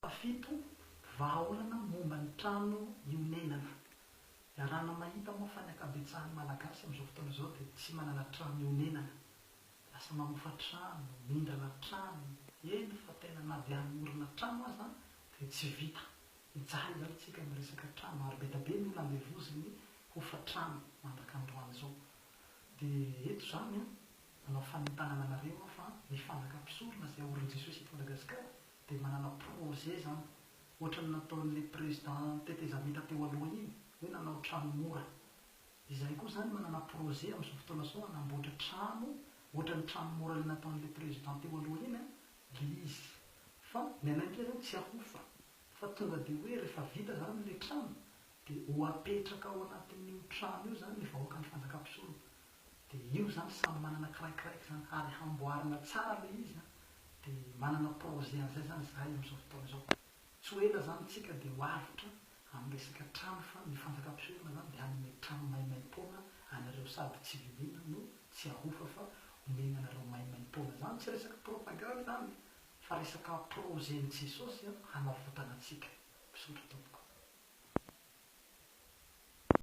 Fahafito, vahaolana momba ny trano ionenana. Iarahana mahita moa fa ny ankabetsahan'ny Malagasy amin'izao fotoana izao dia tsy manana trano ionenana. Lasa mamofa trano, mindrana trano, eny fa tena na dia hanorina trano aza dia tsy vita. Mijaly izany isika amin'ny resaka trano ary be dia be ny olona andevozin'ny hofa-trano mandraka androany izao. Dia eto izany an, manao fanentanana anareo aho fa ny fanaka mpisorona izay aorin'i Jesosy eto Madagasikara dia manana projet izany ohatran'ny nataon'ilay président tetezamita teo aloha iny hoe nanao trano mora. Izahay koa izany manana projet amin'izao fotoana izao hanamboatra trano ohatran'ny trano mora ilay nataon'ilay président teo aloha iny an, ilay izy. Fa ny anay indray izany tsy ahofa fa tonga dia hoe rehefa vita izany ilay trano dia ho apetraka ao anatin'io trano io izany ny vahoakan'ny fanjakam-pisorona. Dia io izany samy manana kiraikraiky izany ary hamboarina tsara ilay izy an, dia manana projet an'izay izany izahay amin'izao fotoana izao. Tsy ho ela izany tsika dia ho avotra amin'ny resaka trano fa ny fanjakam-pisorona izany dia hanome trano maimaimpoana anareo sady tsy vidiana no tsy ahofa fa omena anareo maimaimpoana. Izany tsy resaka propagande izany fa resaka projet-n'i Jesosy hanavotana antsika. Misaotra tompoko.